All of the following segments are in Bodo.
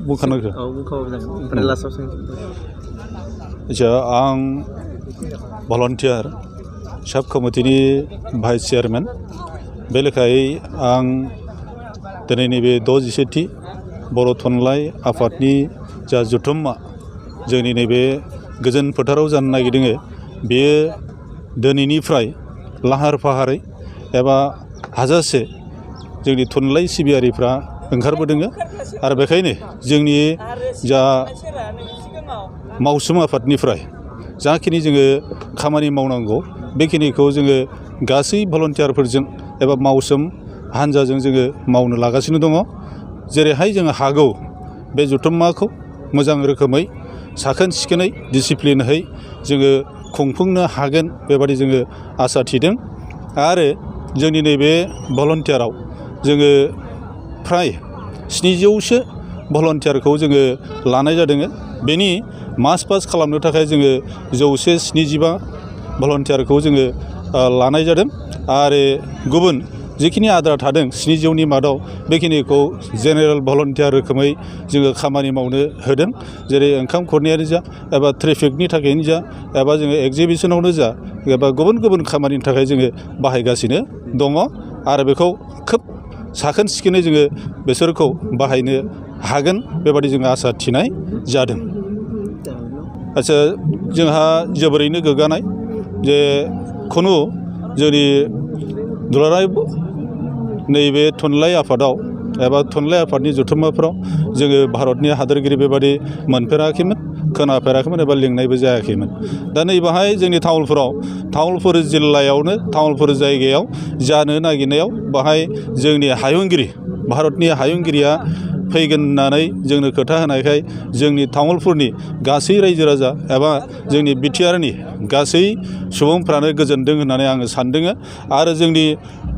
बुंखानांगौ ओमफ्राय लास्टआव आदसा आं भलन्टियार साब कमिटिनि भाइस चेयारमेन बे लेखायै आं दिनै नैबे 67थि बर' थुनलाइ आफादनि जा जथुम्मा जोंनि नैबे गोजोन फोथाराव जानो नागिरदों बेयो दिनैनिफ्राय लाहार फाहारै एबा हाजासे जोंनि थुनलाइ सिबियारिफ्रा ओंखारबोदों आरो बेखायनो जोंनि जा मावसोम आफादनिफ्राय जाखिनि जोङो खामानि मावनांगौ बेखिनिखौ जोङो गासै भलन्टियारफोरजों एबा मावसोम हान्जाजों जोङो मावनो लागासिनो दङ जेरैहाय जोङो हागौ बे जथुम्माखौ मोजां रोखोमै साखोन सिखोनै डिसिप्लिनहै जोङो खुंफुंनो हागोन बेबादि जोङो आसा थिदों आरो जोंनि नैबे भलन्टियाराव जोङो फ्राय 700सो भलन्टियारखौ जोङो लानाय जादों बेनि मास पास खालामनो थाखाय जोङो 175 भलन्टियारखौ जोङो लानाय जादों आरो गुबुन जिखिनि आद्रा थादों 700नि मादाव बेखिनिखौ जेनेरेल भलन्टियार रोखोमै जोङो खामानि मावनो होदों जेरै ओंखाम खुरनायानो जा एबा ट्रेफिकनि थाखायनो जा एबा जोङो एक्जिबिसनावनो जा एबा गुबुन गुबुन खामानिनि थाखाय जोङो बाहायगासिनो दङ आरो बेखौ खोब साखोन सिखोनै जोङो बिसोरखौ बाहायनो हागोन बेबादि जोङो आसा थिनाय जादों आदसा जोंहा जोबोरैनो गोग्गानाय जे खुनु जोंनि दुलाराय नैबे थुनलाइ आफादाव एबा थुनलाइ आफादनि जथुम्माफोराव जोङो भारतनि हादोरगिरि बेबादि मोनफेराखैमोन खोनाफेराखैमोन एबा लिंनायबो जायाखैमोन दा नैबाहाय जोंनि तामुलपुर जिल्लायावनो तामुलपुर जायगायाव जानो नागिरनायाव बाहाय जोंनि हायुंगिरि भारतनि हायुंगिरिया फैगोन होननानै जोंनो खोथा होनायखाय जोंनि तामुलपुरनि गासै रायजो राजा एबा जोंनि बिटिआरनि गासै सुबुंफ्रानो गोजोनदों होननानै आङो सानदों आरो जोंनि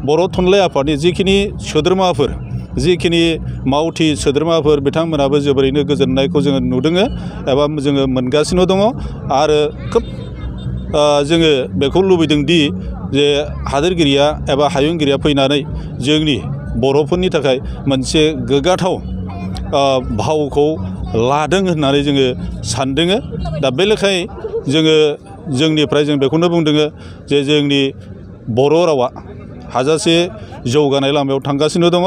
बर' थुनलाइ आफादनि जिखिनि सोद्रोमाफोर जिखिनि मावथि सोद्रोमाफोर बिथांमोनाबो जोबोरैनो गोजोननायखौ जोङो नुदों एबा जोङो मोनगासिनो दङ आरो खोब जोङो बेखौ लुबैदों दि जे हादोरगिरिया एबा हायुंगिरिया फैनानै जोंनि बर'फोरनि थाखाय मोनसे गोग्गाथाव भावखौ लादों होननानै जोङो सानदों दा बे लेखायै जोङो जोंनिफ्राय जों बेखौनो बुंदों जे जोंनि बर' रावा हाजासे जौगानाय लामायाव थांगासिनो दङ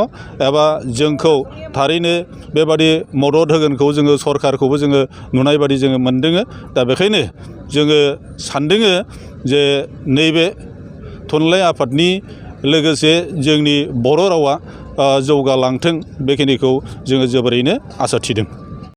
एबा जोंखौ थारैनो बेबादि मदद होगोनखौ जोङो सरकारखौबो जोङो नुनाय बादि जोङो मोनदों दा बेखायनो जोङो सानदों जे नैबे थुनलाइ आफादनि लोगोसे जोंनि बर' रावा जौगालांथों बेखिनिखौ जोङो जोबोरैनो आसा थिदों